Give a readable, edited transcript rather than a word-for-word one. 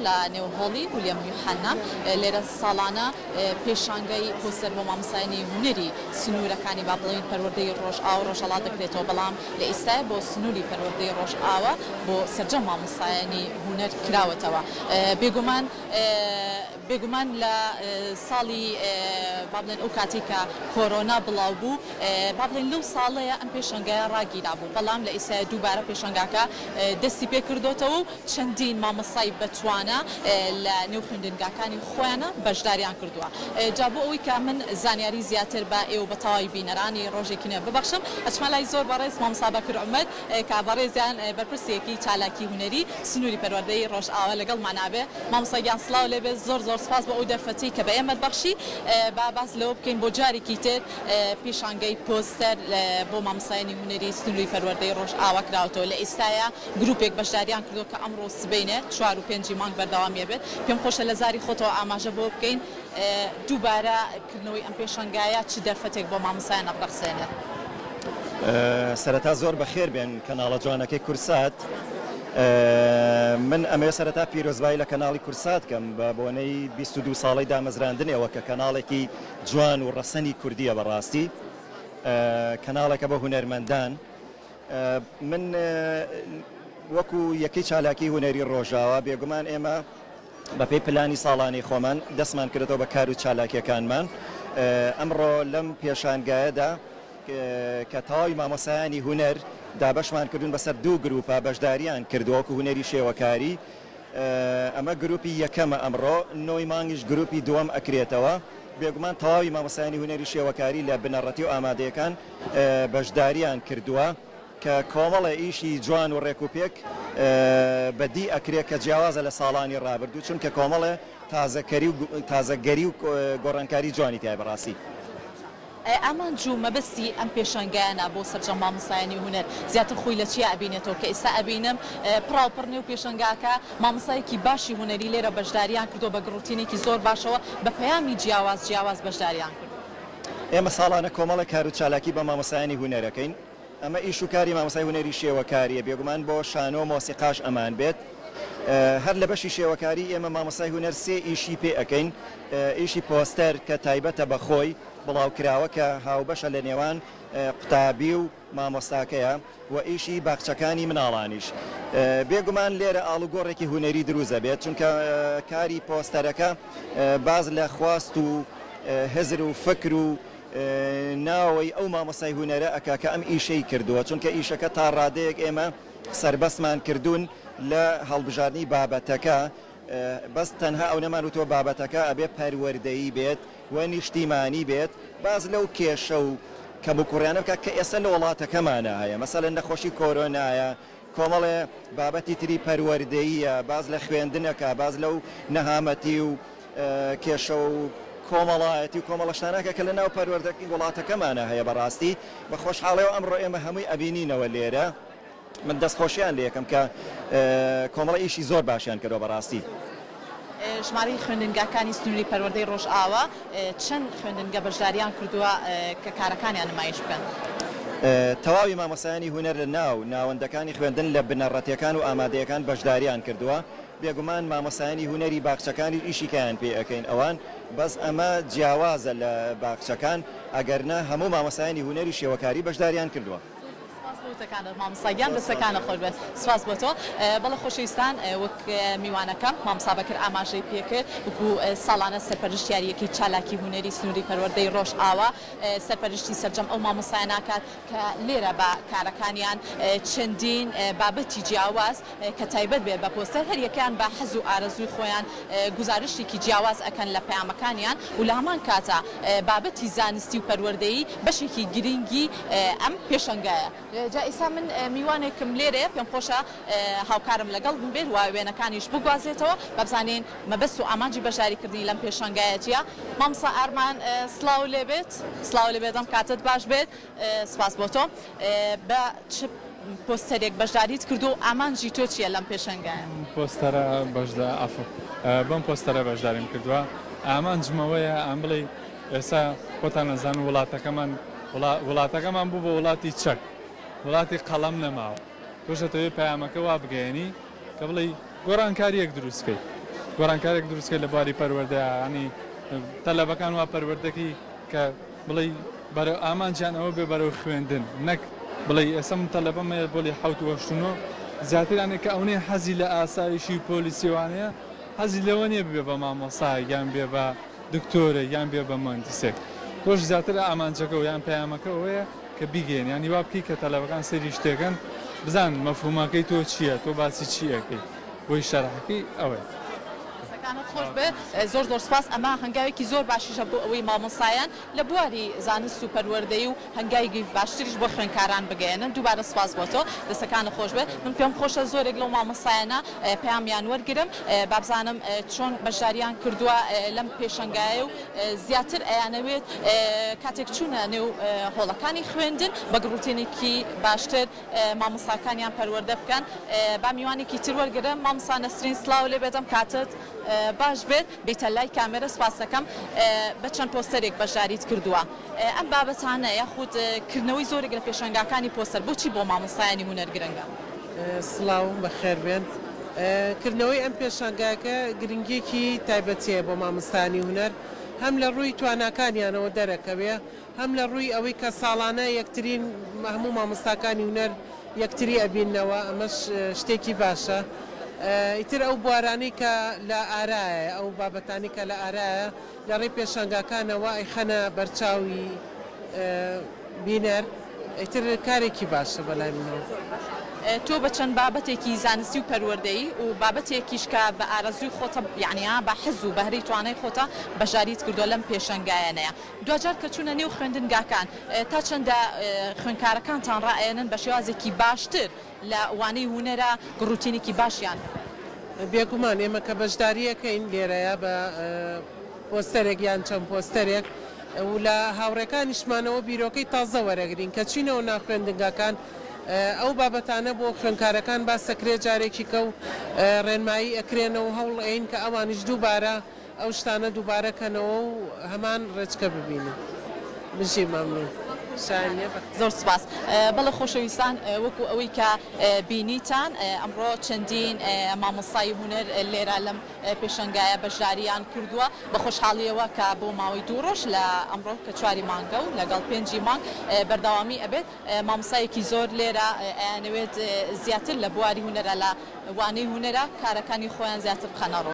لە نێو هۆڵی ولیەم یوحەنا، لێرە ساڵانە پێشانگای پۆستەر بۆ مامۆستایانی هونەری سنوورەکانی با بڵێین پەروەردەی ڕۆژئاوا و ڕۆژهەڵات دەکرێتەوە، بەڵام لە ئیستایا بۆ سنووری پەروەردەی ڕۆژئاوا بۆ سەرجەم مامۆستایانی هونەر کراوەتەوە. بێگومان بێگومان لە ساڵی با بڵێن ئەو کاتەی کە کۆرۆنا بڵاو بوو با بڵێین لەو ساڵەیە ئەم پێشەنگایە ڕاگیرابوو، بەڵام لە ئیستایا دووبارە پێشەنگاکە دەستی پێ کردۆتەوە و چەندین مامۆستای بەتوانا لە نێو خوێندنگاکانی خۆیانا بەشداریان کردووە. جا بۆ ئەوەی کە من زانیاری زیاتر بە ئێوە بە تەواوی بینەرانی ڕۆژێکی نوێ ببەخشم ئەچمە لای زۆر بەڕێز مامۆستا بەکر عومەر کە بەڕێزیان بەرپرسێکی چالاکی هونەری سنووری پەروەردەی ڕۆژئاوا لەگەڵمانا بێ. مامۆستا گیان سڵاو لێ بێت زۆر زۆر سوپاس بۆ ئەو دەرفەتەی کە بە ئێمەت بەخشی. با باس لەوە بکەین بۆ جارێکی تر پیشانگەی پۆستەر بۆ مامۆستایانی هونەری سنووری پەروەردەی ڕۆژئاوا کراوەتەوە لە ئیستایا گروپێک بەشداریان کردووە کە ئەمڕۆ و سبەینێ چوار و پێنجی مانگ بەردەوامی ئەبێت. پێم خۆشە لە زاری خۆتەوە ئاماژە بەوە بکەین دووبارە کردنەوەی ئەم پێشەنگایە چ دەرفەتێک بۆ مامۆستایان ئەڕەخسێنێت؟ سەرەتا زۆر بەخێر بێن کەناڵە جوانەکەی کورسات. من ئەمەوێ سەرەتا پیرۆزبایی لە کەناڵی کورسات کەم بە بۆنەی 22 ساڵەی دامەزراندنیەوە کە کەناڵێکی جوان و ڕەسەنی کوردیە بەڕاستی کەناڵێکە بۆ هونەرمەندان. من وەکو یەکەی چالاکی هونەری ڕۆژاوا بێگومان ئێمە بەپێی پلانی ساڵانەی خۆمان دەستمان کردەوە بە کار و چالاکیەکانمان ئەمڕۆ لەم پێشانگایەدا کە تەواوی مامۆسایانی هونەر دابەشمان کردوون بەسەر دوو گروپە بەشداریان کردووە وەکو هونەری شێوەکاری ئەمە گروپی یەکەمە ئەمڕۆ نۆی مانگیش گروپی دووەم ئەکرێتەوە بێگومان تەواوی مامۆستایانی هونەری شێوەکاری لە بنەڕەتی و ئامادەیەکان بەشداریان کردووە کە کۆمەڵێ ئیشی جوان و ڕێک و پێک بەدی ئەکرێ کە جیاوازە لە ساڵانی ڕابردوو چونکە کۆمەڵێ تازەکەری و تازەگەری و گۆڕانکاری جوانی تیایە بەڕاستی. ئایا ئامانج و مەبەستی ئەم پێشانگایانە بۆ سەرجەم مامۆستایانی هونەر زیاتر خۆی لە چیا ئەبینێتەوە کە ئێستا ئەبینم پڕاوپڕ نێو پێشانگاکە مامۆستایەکی باشی هونەری لێرە بەشداریان کردووە بە گڕوتینێکی زۆر باشەوە بە پەیامی جیاواز جیاواز بەشداریان کردووە. ئێمە ساڵانە کۆمەڵێک کارو چالاکی بە مامۆستایانی هونەر ئەکەین، ئەمە ئیش و کاری مامۆستای هونەری شێوەکاریە، بێگومان بۆ شانۆ و مۆسیقاش ئەمان بێت، هەر لە بەشی شێوەکاری ئێمە مامۆستای هونەر سێ ئیشی پێ ئەکەین، ئیشی پۆستەر کە تایبەتە بە خۆی، بڵاوکراوە کە هاوبەشە لە نێوان قوتابی و مامۆستاکەیە و ئیشی باخچەکانی مناڵانیش. بێگومان لێرە ئاڵوگۆڕێکی هونەری دروست ئەبێت، چونکە کاری پۆستەرەکە باس لە خواست و هزر و فکر و ناوەوەی ئەو مامۆستای هونەرە ئەکا کە ئەم ئیشەی کردووە، چونکە ئیشەکە تا ڕادەیەک ئێمە سەربەستمان کردوون لە هەڵبژاردنی بابەتەکە، بەس تەنها ئەونەمان وتووە بابەتەکە ئەبێ پەروەردەیی بێت و نیشتیمانی بێت، باس لەو کێشە و کەموکوڕیانە بکات کە ئێستا لە وڵاتەکەمانا هەیە، مەسەلەن نەخۆشی کۆرۆنایە، کۆمەڵێ بابەتی تری پەروەردەییە، باس لە خوێندن ئەکا، باس لەو نەهامەتی و کێشە و کۆمەڵایەتی و کۆمەڵە شتانە ئەکا کە لە ناو پەروەردەی وڵاتەکەمانا هەیە، بەڕاستی بە خۆشحاڵیەوە ئەمڕۆ ئێمە هەمووی ئەبینینەوە لێرە. من دەست خۆشیان لێ ئەکەم کە کۆمەڵە ئیشی زۆر باشیان کردوە بەڕاستی. ژمارەی خوێندنگاکانی سنوری پەروەردەی ڕۆژئاوا چەند خوێندنگە بەشداریان کردووە کە کارەکانیان نمایش بکەن؟ تەواوی مامۆستایانی هونەر لە ناو ناوەندەکانی خوێندن لە بنەڕەتیەکان و ئامادەیەکان بەشداریان کردووە، بێگومان مامۆستایانی هونەری باخچەکانیش ئیشی کەیان پێ ئەکەین ئەوان، بەس ئەمە جیاوازە لە باخچەکان، ئەگەرنا هەموو مامۆستایانی هونەری شێوەکاری بەشداریان کردووە. سپاس بۆ وتەکانت مامۆستا گیان دەستەکانت خۆش بێت سپاس بۆ تۆ بەڵێ خۆشەویستان وەک میوانەکەم مامۆستا بەکر ئاماژەی پێکرد وەکو ساڵانە سەرپەرشتیاریەکی چالاکی هونەری سنووری پەروەردەی ڕۆژئاوا سەرپەرشتی سەرجەم ئەو مامۆستایانە ناکات کە لێرە بە کارەکانیان چەندین بابەتی جیاواز کە تایبەت بێت بە پۆستەر هەریەکەیان بە حەز و ئارەزووی خۆیان گوزارشتێکی جیاواز ئەکەن لە پەیامەکانیان و لە هەمان کاتا بابەتی زانستی و پەروەردەیی بەشێکی گرنگی ئەم پێشەنگایە. جا ئیستا من میوانێکم لێرەیە پێم خۆشە هاوکارم لەگەڵ بێت و وێنەکانیش بگوازێتەوە با بزانین مەبەست و ئامانجی بەشداریکردنی لەم پێشەنگایە چیە. مامۆستا ئارمان سڵاو لێبێت. سڵاو لێبێت ئەم کاتەت باش بێت سپاس بۆ تۆ. بە چ پۆستەرێک بەشداریت کردووە و ئامانجی تۆ چییە لەم پێشەنگایە؟ پۆستەرە بەشدا عەفو بەم پۆستەرە بەشداریم کردووە ئامانجم ئەوەیە ئەم بڵێی ئێستا خۆتان ئەزانن وڵاتەکەمان وڵاتەکەمان بوو بە وڵاتی چەک وڵاتی قەڵەم نەماوە تۆش ئەتەوێ پەیامەکە وا بگەیەنی کە بڵێی گۆڕانکارییەک دروست کەی. گۆڕانکارێک دروستکەی لە بواری پەروەردەیا یانی تەلەبەکان وا پەروەردەکی کە بڵێی بەرەو ئامانجیان ئەوە بێ بەرەو خوێندن نەک بڵێی ئێستا من تەلەبەم هەیە پۆلی حەوت و هەشت و نۆ زیاتر یانێ کە ئەونەی حەزی لە ئاسایشی و پۆلیسی وانەیە حەزی لەوە نییە ببێ بە مامۆستایەک یان بێ بە دکتۆرێک یان بێ بە موهەندیسێک تۆش زیاتر ئامانجەکە و یان پەیامەکە ئەوەیە کە بیگەیەنی یانی وا بکەی کە تەلەبەکان سەیری شتێکەن بزانن مەفهومەکەی تۆ چییە تۆ باسی چی ئەکەی بۆی شەرحەکەی ئەوەیە. دەستەکانت خۆش بێت زۆر زۆر سوپاس ئەمە هەنگاوێکی زۆر باشیشە بۆ ئەوەی مامۆستایان لە بواری زانست و پەروەردەیی و هەنگاوی باشتریش بۆ خوێندکاران بگەیەنن دووبارە سوپاس بۆ تۆ دەستەکانت خۆش بێت من پێم خۆشە زۆرێک لەو مامۆستایانە پەیامیان وەرگرم بابزانم چۆن بەشداریان کردووە لەم پێشەنگایە و زیاتر ئەیانەوێت کاتێک چوونە نێو هۆڵەکانی خوێندن بە گڕوتێنێکی باشتر مامۆستاکانیان پەروەردە بکەن با میوانێکی تر وەرگرم مامۆستا نەسرین سڵاو لێ بێت ئەم کاتت باش بێت بیتە لای کامێرە سپاس دەکەم بە چەند پۆستەرێک بەشداریت کردووە ئەم بابەتانە یاخود کردنەوەی زۆرێک لە پێشەنگاکانی پۆستەر بۆچی بۆ مامۆستایانی هونەر گرنگە؟ سڵاو بەخێربێن. کردنەوەی ئەم پێشانگایەکە گرنگیەکی تایبەتی هەیە بۆ مامۆستایانی هونەر هەم لە ڕووی تواناکانیانەوە دەرەکەوێ هەم لە ڕووی ئەوەی کە ساڵانە یەکتری هەموو مامۆستاکانی هونەر یەکتری ئەبیننەوە ئەمەش شتێکی باشە ئیتر ئەو بوارانەی کە لە ئارایە ئەو بابەتانەی کە لە ئارایە لە ڕێی پێشانگاکانەوە ئەیخەنە بەرچاوی بینەر ئیتر کارێکی باشە بەلای منەوە. تۆ بە چەند بابەتێکی زانستی و پەروەردەیی و بابەتێکیش کە بە ئارەزووی خۆتە یەعنی بە حەز و بەهرەی توانای خۆتە بەشداریت کردووە لەم پێشەنگایەنەیە دواجار کە چوونە نێو خوێندنگاکان تا چەندە خوێندکارەکانتان ڕائەیەنن بە شێوازێکی باشتر لە وانەی هونەرا گڕوتینێکی باشیان هەبێت؟ بێگومان ئێمە کە بەشداری ئەکەین لێرەیا بە پۆستەرێک یان چەند پۆستەرێک و لە هاوڕێکانیشمانەوە بیرۆکەی تازە وەرەگرین کە چینەوە ناو خوێندنگاکان ئەو بابەتانە بۆ خوێندکارەکان باس ئەکرێ جارێکی کە و ڕێنمایی ئەکرێنەوە و هەوڵ ئەین کە ئەوانیش دووبارە ئەو شتانە دووبارە کەنەوە و هەمان ڕێچکە ببینن. بژی مەمنون. شایان نیە بە. زۆر سوپاس. بەڵێ خۆشەویستان وەکو ئەوەی کە بینیتان ئەمڕۆ چەندین مامۆستای هونەر لێرە لەم پێشەنگایە بەشداریان کردووە بە خۆشحاڵیەوە کە بۆ ماوەی دوو ڕۆژ لە ئەمڕۆ کە چواری مانگە و لەگەڵ پێنجی مانگ بەردەوامی ئەبێت مامۆستایەکی زۆر لێرە ئەیانەوێت زیاتر لە بواری هونەرە لە وانەی هونەرە کارەکانی خۆیان زیاتر بخەنە ڕوو.